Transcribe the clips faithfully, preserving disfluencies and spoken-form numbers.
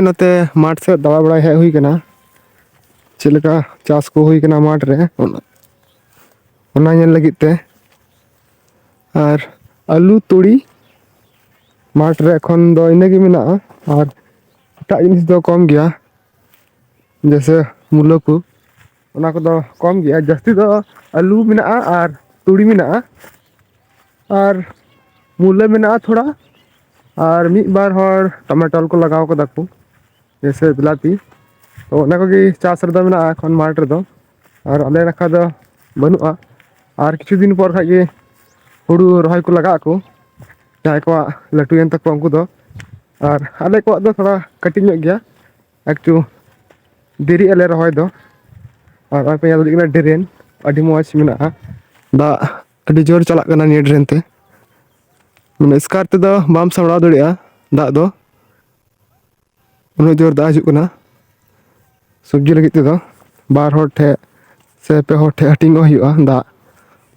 ᱚᱱᱟᱛᱮ ᱢᱟᱴᱷ ᱥᱮᱫ ᱫᱟᱬᱟ ᱵᱟᱲᱟᱭ ᱦᱮᱡ ᱦᱩᱭ ᱠᱟᱱᱟ, ᱪᱮᱫ ᱞᱮᱠᱟ ᱪᱟᱥ ᱠᱚ ᱦᱩᱭ ᱠᱟᱱᱟ ᱢᱟᱴᱷ ᱨᱮ, ᱚᱱᱟ, ᱚᱱᱟ ᱧᱮᱞ ᱞᱟᱹᱜᱤᱫ ᱛᱮ᱾ ᱟᱨ ᱟᱹᱞᱩ, ᱛᱩᱲᱤ ᱢᱟᱴᱷ ᱨᱮ ᱮᱠᱷᱚᱱ ᱫᱚ ᱤᱱᱟᱹᱜᱮ ᱢᱮᱱᱟᱜᱼᱟ, ᱟᱨ ᱮᱴᱟᱜ ᱡᱤᱱᱤᱥ ᱫᱚ ᱠᱚᱢ ᱜᱮᱭᱟ, ᱡᱮᱭᱥᱮ ᱢᱩᱞᱟᱹ ᱠᱚ, ᱚᱱᱟ ᱠᱚᱫᱚ ᱠᱚᱢ ᱜᱮᱭᱟ᱾ ᱡᱟᱹᱥᱛᱤ ᱫᱚ ᱟᱹᱞᱩ ᱢᱮᱱᱟᱜᱼᱟ ᱟᱨ ᱛᱩᱲᱤ ᱢᱮᱱᱟᱜᱼᱟ ᱟᱨ ᱢᱩᱞᱟᱹ ᱢᱮᱱᱟᱜᱼᱟ ᱛᱷᱚᱲᱟ, ᱟᱨ ᱢᱤᱫ ᱵᱟᱨ ᱦᱚᱲ ᱴᱚᱢᱮᱴᱳ ᱠᱚ ᱞᱟᱜᱟᱣ ᱠᱟᱫᱟ ᱠᱚ, ᱡᱮᱭᱥᱮ ᱵᱤᱞᱟᱛᱤ᱾ ᱛᱚ ᱚᱱᱟ ᱠᱚᱜᱮ ᱪᱟᱥ ᱨᱮᱫᱚ ᱢᱮᱱᱟᱜᱼᱟ ᱮᱠᱷᱚᱱ ᱢᱟᱴᱷ ᱨᱮᱫᱚ, ᱟᱨ ᱟᱞᱮ ᱱᱟᱠᱷᱟ ᱫᱚ ᱵᱟᱹᱱᱩᱜᱼᱟ᱾ ᱟᱨ ᱠᱤᱪᱷᱩ ᱫᱤᱱ ᱯᱚᱨ ᱠᱷᱟᱡ ᱜᱮ ᱦᱩᱲᱩ ᱨᱚᱦᱚᱭ ᱠᱚ ᱞᱟᱜᱟᱜ ᱟᱠᱚ, ᱡᱟᱦᱟᱸᱭ ᱠᱚᱣᱟᱜ ᱞᱟᱹᱴᱩᱭᱮᱱ ᱛᱟᱠᱚᱣᱟ ᱩᱱᱠᱩ ᱫᱚ᱾ ᱟᱨ ᱟᱞᱮ ᱠᱚᱣᱟᱜ ᱫᱚ ᱛᱷᱚᱲᱟ ᱠᱟᱹᱴᱤᱡ ᱧᱚᱜ ᱜᱮᱭᱟ, ᱮᱠᱴᱩ ᱫᱮᱨᱤᱜ ᱟᱞᱮ ᱨᱚᱦᱚᱭ ᱫᱚ᱾ ᱟᱨ ᱱᱚᱜᱼᱚᱭ ᱯᱮ ᱧᱮᱞ ᱫᱟᱲᱮᱭᱟᱜ ᱠᱟᱱᱟ, ᱰᱨᱮᱱ ᱟᱹᱰᱤ ᱢᱚᱡᱽ ᱢᱮᱱᱟᱜᱼᱟ, ᱫᱟᱜ ᱟᱹᱰᱤ ᱡᱳᱨ ᱪᱟᱞᱟᱜ ᱠᱟᱱᱟ ᱱᱤᱭᱟᱹ ᱰᱨᱮᱱ ᱛᱮ, ᱢᱟᱱᱮ ᱮᱥᱠᱟᱨ ᱛᱮᱫᱚ ᱵᱟᱢ ᱥᱟᱢᱵᱲᱟᱣ ᱫᱟᱲᱮᱭᱟᱜᱼᱟ ᱫᱟᱜ ᱫᱚ, ᱩᱱᱟᱹᱜ ᱡᱳᱨ ᱫᱟᱜ ᱦᱤᱡᱩᱜ ᱠᱟᱱᱟ᱾ ᱥᱚᱵᱽᱡᱤ ᱞᱟᱹᱜᱤᱫ ᱛᱮᱫᱚ ᱵᱟᱨ ᱦᱚᱲ ᱴᱷᱮᱡ ᱥᱮ ᱯᱮ ᱦᱚᱲ ᱴᱷᱮᱡ ᱦᱟᱹᱴᱤᱧᱚᱜ ᱦᱩᱭᱩᱜᱼᱟ ᱫᱟᱜ,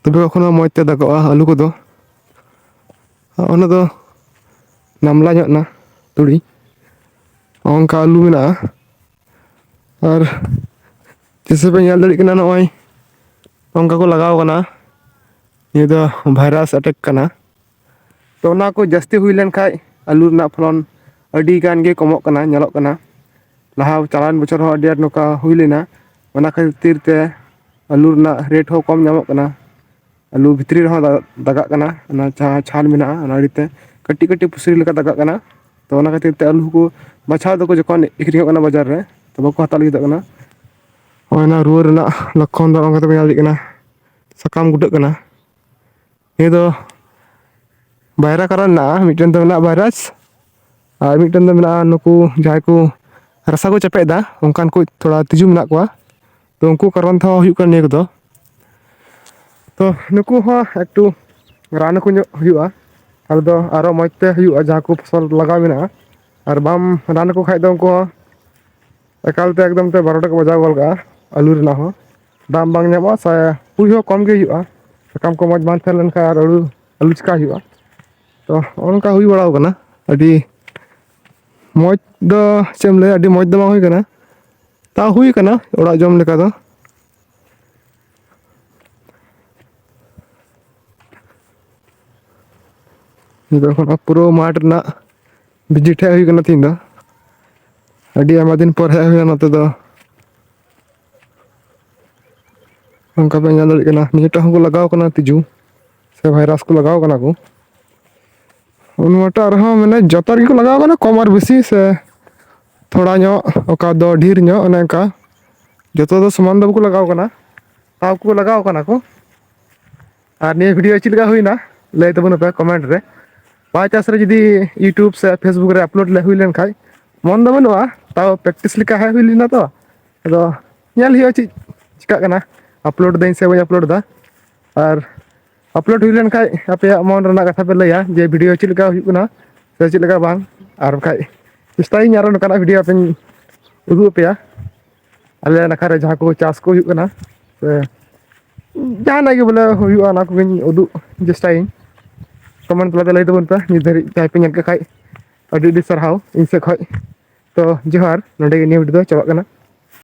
ᱛᱚᱵᱮ ᱮᱠᱷᱚᱱᱳ ᱢᱚᱡᱽ ᱛᱮ ᱫᱟᱜᱚᱜᱼᱟ ᱟᱹᱞᱩ ᱠᱚᱫᱚ᱾ ᱚᱱᱟ ᱫᱚ ᱱᱟᱢᱞᱟ ᱧᱚᱜ ᱱᱟ ᱛᱩᱲᱤ, ᱚᱱᱠᱟ ᱟᱹᱞᱩ ᱢᱮᱱᱟᱜᱼᱟ᱾ ᱟᱨ ᱡᱮᱭᱥᱮ ᱯᱮ ᱧᱮᱞ ᱫᱟᱲᱮᱭᱟᱜ ᱠᱟᱱᱟ, ᱱᱚᱜᱼᱚᱭ ᱱᱚᱝᱠᱟ ᱠᱚ ᱞᱟᱜᱟᱣ ᱠᱟᱱᱟ, ᱱᱤᱭᱟᱹ ᱫᱚ ᱵᱷᱟᱭᱨᱟᱥ ᱮᱴᱮᱠ ᱠᱟᱱᱟ᱾ ᱛᱚ ᱚᱱᱟ ᱠᱚ ᱡᱟᱹᱥᱛᱤ ᱦᱩᱭ ᱞᱮᱱᱠᱷᱟᱡ ᱟᱹᱞᱩ ᱨᱮᱱᱟᱜ ᱯᱷᱚᱞᱚᱱ ᱟᱹᱰᱤ ᱜᱟᱱ ᱜᱮ ᱠᱚᱢᱚᱜ ᱠᱟᱱᱟ, ᱧᱮᱞᱚᱜ ᱠᱟᱱᱟ᱾ ᱞᱟᱦᱟ ᱪᱟᱞᱟᱣᱮᱱ ᱵᱚᱪᱷᱚᱨ ᱦᱚᱸ ᱟᱹᱰᱤ ᱟᱸᱴ ᱱᱚᱝᱠᱟ ᱦᱩᱭ ᱞᱮᱱᱟ, ᱚᱱᱟ ᱠᱷᱟᱹᱛᱤᱨ ᱛᱮ ᱟᱹᱞᱩ ᱨᱮᱱᱟᱜ ᱨᱮᱴ ᱦᱚᱸ ᱠᱚᱢ ᱧᱟᱢᱚᱜ ᱠᱟᱱᱟ᱾ ᱟᱹᱞᱩ ᱵᱷᱤᱛᱨᱤ ᱨᱮᱦᱚᱸ ᱫᱟ- ᱫᱟᱜᱟᱜ ᱠᱟᱱᱟ, ᱚᱱᱟ ᱡᱟᱦᱟᱸ ᱪᱷᱟᱞ ᱢᱮᱱᱟᱜᱼᱟ ᱚᱱᱟ ᱟᱹᱰᱤ ᱛᱮ ᱠᱟᱹᱴᱤᱡ ᱠᱟᱹᱴᱤᱡ ᱯᱩᱥᱨᱤ ᱞᱮᱠᱟ ᱫᱟᱜᱟᱜ ᱠᱟᱱᱟ᱾ ᱛᱚ ᱚᱱᱟ ᱠᱷᱟᱹᱛᱤᱨ ᱛᱮ ᱟᱹᱞᱩ ᱦᱚᱸᱠᱚ ᱵᱟᱪᱷᱟᱣ ᱫᱟᱠᱚ, ᱡᱚᱠᱷᱚᱱ ᱟᱹᱠᱷᱨᱤᱧᱚᱜ ᱠᱟᱱᱟ ᱵᱟᱡᱟᱨ ᱨᱮ, ᱛᱚ ᱵᱟᱠᱚ ᱦᱟᱛᱟᱣ ᱞᱟᱹᱜᱤᱫᱚᱜ ᱠᱟᱱᱟ᱾ ᱦᱳᱭ, ᱚᱱᱟ ᱨᱩᱣᱟᱹ ᱨᱮᱱᱟᱜ ᱞᱚᱠᱠᱷᱚᱱ ᱫᱚ ᱱᱚᱝᱠᱟ ᱛᱮᱵᱚᱱ ᱧᱮᱞ ᱫᱟᱲᱮᱭᱟᱜ ᱠᱟᱱᱟ, ᱥᱟᱠᱟᱢ ᱜᱩᱴᱟᱹᱜ ᱠᱟᱱᱟ᱾ ᱱᱤᱭᱟᱹ ᱫᱚ ᱵᱟᱭᱨᱟ ᱠᱟᱨᱚᱱ ᱢᱮᱱᱟᱜᱼᱟ, ᱢᱤᱫᱴᱮᱱ ᱫᱚ ᱢᱮᱱᱟᱜᱼᱟ ᱵᱷᱟᱭᱨᱟᱥ, ᱟᱨ ᱢᱤᱫᱴᱮᱱ ᱫᱚ ᱢᱮᱱᱟᱜᱼᱟ ᱱᱩᱠᱩ ᱡᱟᱦᱟᱸᱭ ᱠᱚ ᱨᱟᱥᱟ ᱠᱚ ᱪᱟᱯᱮᱫ ᱮᱫᱟ, ᱚᱱᱠᱟᱱ ᱠᱚ ᱛᱷᱚᱲᱟ ᱛᱤᱡᱩ ᱢᱮᱱᱟᱜ ᱠᱚᱣᱟ᱾ ᱛᱚ ᱩᱱᱠᱩ ᱠᱟᱨᱚᱱ ᱛᱮᱦᱚᱸ ᱦᱩᱭᱩᱜ ᱠᱟᱱᱟ ᱱᱤᱭᱟᱹ ᱠᱚᱫᱚ᱾ ᱛᱚ ᱱᱩᱠᱩ ᱦᱚᱸ ᱮᱠᱴᱩ ᱨᱟᱱ ᱟᱠᱚ ᱧᱚᱜ ᱦᱩᱭᱩᱜᱼᱟ, ᱛᱟᱦᱞᱮ ᱫᱚ ᱟᱨᱚ ᱢᱚᱡᱽ ᱛᱮ ᱦᱩᱭᱩᱜᱼᱟ ᱡᱟᱦᱟᱸ ᱠᱚ ᱯᱷᱚᱥᱚᱞ ᱞᱟᱜᱟᱣ ᱢᱮᱱᱟᱜᱼᱟ᱾ ᱟᱨ ᱵᱟᱢ ᱨᱟᱱ ᱟᱠᱚ ᱠᱷᱟᱡ ᱫᱚ ᱩᱱᱠᱩ ᱦᱚᱸ ᱮᱠᱟᱞ ᱛᱮ ᱮᱠᱫᱚᱢ ᱛᱮ ᱵᱟᱨᱚ ᱴᱟᱠᱟ ᱵᱟᱡᱟᱣ ᱜᱚᱫ ᱠᱟᱜᱼᱟ᱾ ᱟᱹᱞᱩ ᱨᱮᱱᱟᱜ ᱦᱚᱸ ᱫᱟᱢ ᱵᱟᱝ ᱧᱟᱢᱚᱜᱼᱟ, ᱥᱮ ᱦᱩᱭ ᱦᱚᱸ ᱠᱚᱢ ᱜᱮ ᱦᱩᱭᱩᱜᱼᱟ᱾ ᱥᱟᱠᱟᱢ ᱠᱚ ᱢᱚᱡᱽ ᱵᱟᱝ ᱛᱟᱦᱮᱸ ᱞᱮᱱᱠᱷᱟᱱ ᱟᱨ ᱟᱹᱞᱩ, ᱟᱹᱞᱩ ᱪᱤᱠᱟ ᱦᱩᱭᱩᱜᱼᱟ? ᱛᱚ ᱱᱚᱜᱼᱚ ᱱᱚᱝᱠᱟ ᱦᱩᱭ ᱵᱟᱲᱟᱣ ᱠᱟᱱᱟ, ᱟᱹᱰᱤ ᱢᱚᱡᱽ ᱫᱚ ᱪᱮᱫ ᱮᱢ ᱞᱟᱹᱭᱟ, ᱟᱹᱰᱤ ᱢᱚᱡᱽ ᱫᱚ ᱵᱟᱝ ᱦᱩᱭ ᱠᱟᱱᱟ, ᱛᱟᱣ ᱦᱩᱭ ᱠᱟᱱᱟ ᱚᱲᱟᱜ ᱡᱚᱢ ᱞᱮᱠᱟ ᱫᱚ᱾ ᱱᱤᱛᱚᱜ ᱠᱷᱚᱱ ᱯᱩᱨᱟᱹ ᱢᱟᱴᱷ ᱨᱮᱱᱟᱜ ᱵᱷᱤᱡᱤᱴ ᱦᱮᱡ ᱦᱩᱭ ᱠᱟᱱᱟ ᱛᱤᱦᱤᱧ ᱫᱚ᱾ ᱟᱹᱰᱤ ᱟᱭᱢᱟ ᱫᱤᱱ ᱯᱚᱨ ᱦᱮᱡ ᱦᱩᱭᱱᱟ ᱱᱚᱛᱮ ᱫᱚ᱾ ᱚᱱᱠᱟ ᱯᱮ ᱧᱮᱞ ᱫᱟᱲᱮᱭᱟᱜ ᱠᱟᱱᱟ, ᱱᱤᱭᱟᱹᱴᱟᱜ ᱦᱚᱸᱠᱚ ᱞᱟᱜᱟᱣ ᱠᱟᱱᱟ ᱛᱤᱡᱩ ᱥᱮ ᱵᱷᱟᱭᱨᱟᱥ ᱠᱚ ᱞᱟᱜᱟᱣ ᱠᱟᱱᱟ ᱠᱚ᱾ ᱱᱚᱣᱟᱴᱟᱜ ᱨᱮᱦᱚᱸ ᱢᱟᱱᱮ ᱡᱚᱛᱚ ᱨᱮᱜᱮ ᱠᱚ ᱞᱟᱜᱟᱣ ᱠᱟᱱᱟ, ᱠᱚᱢ ᱟᱨ ᱵᱮᱥᱤ ᱥᱮ ᱛᱷᱚᱲᱟ ᱧᱚᱜ, ᱚᱠᱟ ᱫᱚ ᱰᱷᱮᱨ ᱧᱚᱜ, ᱚᱱᱮ ᱚᱱᱠᱟ᱾ ᱡᱚᱛᱚ ᱫᱚ ᱥᱚᱢᱟᱱ ᱫᱚ ᱵᱟᱠᱚ ᱞᱟᱜᱟᱣ ᱠᱟᱱᱟ, ᱛᱟᱣ ᱠᱚ ᱞᱟᱜᱟᱣ ᱠᱟᱱᱟ ᱠᱚ᱾ ᱟᱨ ᱱᱤᱭᱟᱹ ᱵᱷᱤᱰᱤᱭᱳ ᱪᱮᱫ ᱞᱮᱠᱟ ᱦᱩᱭᱱᱟ, ᱞᱟᱹᱭ ᱛᱟᱵᱚᱱ ᱯᱮ ᱠᱚᱢᱮᱱᱴ ᱨᱮ᱾ ᱵᱟᱭ ᱪᱟᱱᱥ ᱨᱮ ᱡᱩᱫᱤ ᱭᱩᱴᱩᱵᱽ ᱥᱮ ᱯᱷᱮᱥᱵᱩᱠ ᱨᱮ ᱟᱯᱞᱳᱰ ᱞᱮ ᱦᱩᱭ ᱞᱮᱱᱠᱷᱟᱡ, ᱢᱚᱱ ᱫᱚ ᱵᱟᱹᱱᱩᱜᱼᱟ, ᱛᱟᱣ ᱯᱨᱮᱠᱴᱤᱥ ᱞᱮᱠᱟ ᱦᱮᱡ ᱦᱩᱭ ᱞᱮᱱᱟ ᱛᱚ᱾ ᱟᱫᱚ ᱧᱮᱞ ᱦᱩᱭᱩᱜᱼᱟ ᱪᱮᱫ ᱪᱤᱠᱟᱹᱜ ᱠᱟᱱᱟ, ᱟᱯᱞᱳᱰ ᱫᱟᱹᱧ ᱥᱮ ᱵᱟᱹᱧ ᱟᱯᱞᱳᱰ ᱫᱟ᱾ ᱟᱨ ᱟᱯᱞᱳᱰ ᱦᱩᱭ ᱞᱮᱱᱠᱷᱟᱡ ᱟᱯᱮᱭᱟᱜ ᱢᱚᱱ ᱨᱮᱱᱟᱜ ᱠᱟᱛᱷᱟ ᱯᱮ ᱞᱟᱹᱭᱟ ᱡᱮ ᱵᱷᱤᱰᱤᱭᱳ ᱪᱮᱫ ᱞᱮᱠᱟ ᱦᱩᱭᱩᱜ ᱠᱟᱱᱟ ᱥᱮ ᱪᱮᱫ ᱞᱮᱠᱟ ᱵᱟᱝ᱾ ᱟᱨ ᱵᱟᱠᱷᱟᱡ ᱪᱮᱥᱴᱟᱭᱟᱹᱧ ᱟᱨᱚ ᱱᱚᱝᱠᱟᱱᱟᱜ ᱵᱷᱤᱰᱤᱭᱳ ᱟᱯᱮᱧ ᱩᱫᱩᱜ ᱟᱯᱮᱭᱟ᱾ ᱟᱞᱮ ᱱᱟᱠᱷᱟ ᱨᱮ ᱡᱟᱦᱟᱸ ᱠᱚ ᱪᱟᱥ ᱠᱚ ᱦᱩᱭᱩᱜ ᱠᱟᱱᱟ ᱥᱮ ᱡᱟᱦᱟᱱᱟᱜ ᱜᱮ ᱵᱚᱞᱮ ᱦᱩᱭᱩᱜᱼᱟ, ᱚᱱᱟ ᱠᱚᱜᱮᱧ ᱩᱫᱩᱜ ᱪᱮᱥᱴᱟᱭᱟᱹᱧ᱾ ᱠᱚᱢᱮᱱᱴ ᱛᱟᱞᱟᱛᱮ ᱞᱟᱹᱭ ᱛᱟᱵᱚᱱ ᱯᱮ, ᱱᱤᱛ ᱫᱷᱟᱹᱨᱤᱡ ᱡᱟᱦᱟᱸᱭ ᱯᱮ ᱧᱮᱞ ᱠᱮᱫ ᱠᱷᱟᱡ ᱟᱹᱰᱤ ᱟᱹᱰᱤ ᱥᱟᱨᱦᱟᱣ ᱤᱧ ᱥᱮᱫ ᱠᱷᱚᱡ᱾ ᱛᱚ ᱡᱚᱦᱟᱨ, ᱱᱚᱸᱰᱮ ᱜᱮ ᱱᱤᱭᱟᱹ ᱵᱷᱤᱰᱤᱭᱳ ᱫᱚ ᱪᱟᱵᱟᱜ ᱠᱟᱱᱟ᱾